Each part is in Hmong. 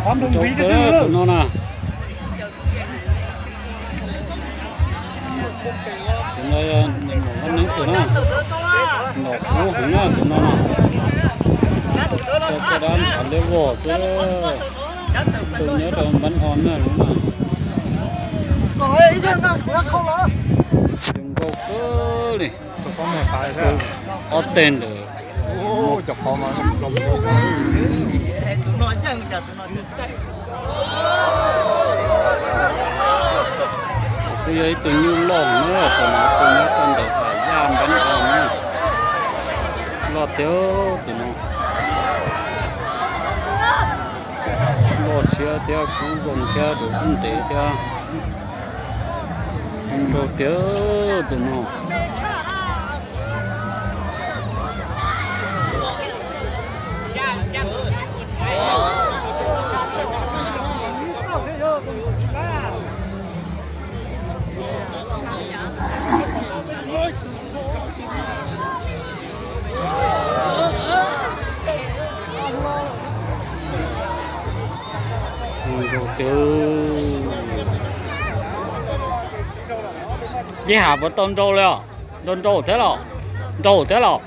Tus no na, tus no yog Nom Vaj Neeb tus na, nom qub heev na tus no na. Tso caj dab ntshav liab vog xwb, tus nyob rau Npab Os na. Zoo nkauj kawg li. Ob teg ntawm kuj yog ib tug nyuj loj na, tus no tus nyob rau ntawm Has Yaj Npab Os na. Loj tiag tus no. Loj siab thiab kub zoo thiab, dua kub ntev thiab. Zoo nraug tiag tus no. Yej Ham puas tau nrau li os? Nrau nrau thiab los? Nrau thiab los?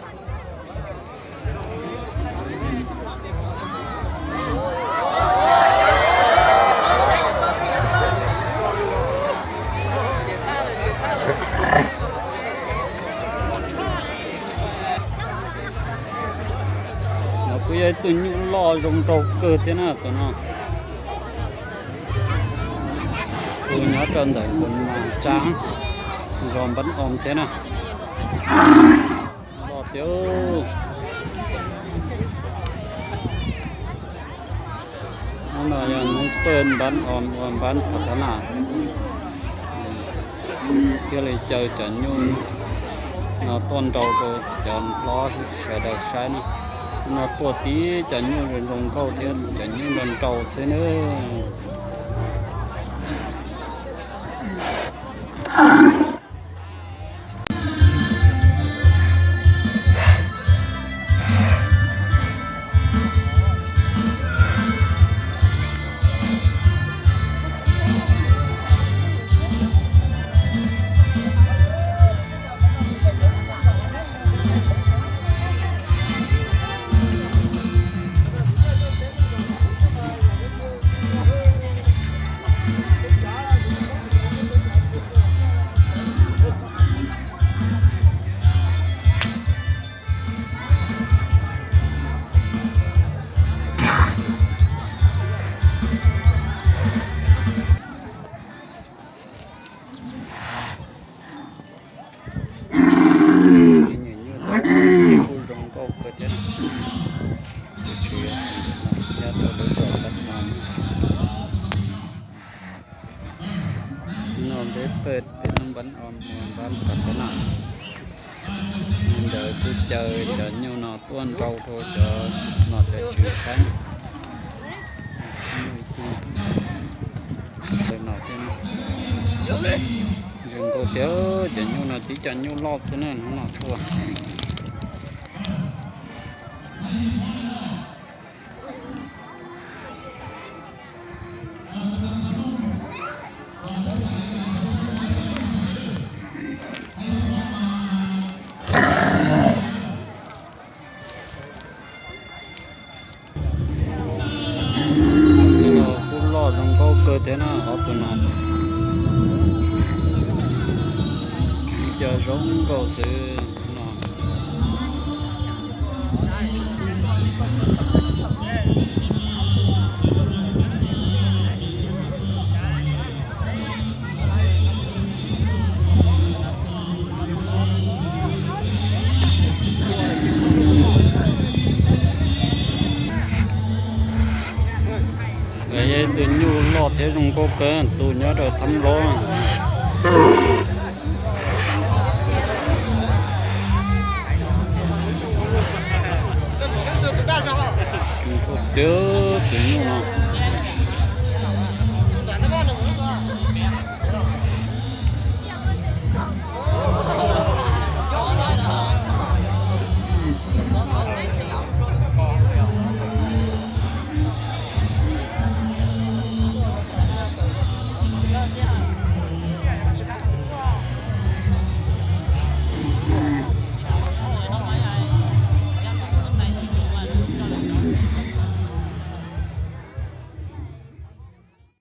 No kuj yog ib tug nyuj loj zoo nraug kawg thiab na tus no. Tus nyob rau ntawm Npab Tsab, zos Npab Os thiab na. Loj tiag. Hnub no yog hnub pawg Npab Os uas Npab Phav Thab Nam thiaj li caw cov nyuj no tuaj nrau rau cov hlob sawv daws saib na. Hnub no tuaj tib cov nyuj zoo zoo nkauj thiab cov nyuj nrau nrau xwb na. Nyuj kuj zoo nkauj kawg thiab. Nyob rau lub zos Npab Os no, peb pem lub Npab Os, Npab Phav Thab Nam. Ntawd kuj caw cov nyuj no tuaj nrau rau cov nom cov tswv saib. Zoo nkauj tiag, cov nyuj no tib cov nyuj loj xwb na, hnub no tuaj. Kuj loj zoo nkauj kawg thiab na, ob tug no. Ib co zoo nkauj xwb no. Tus nyuj loj thiab zoo nkauj kawg, tus nyob rau Thab Nplob. Zoo nkauj tiag tus nyuj no. thiab.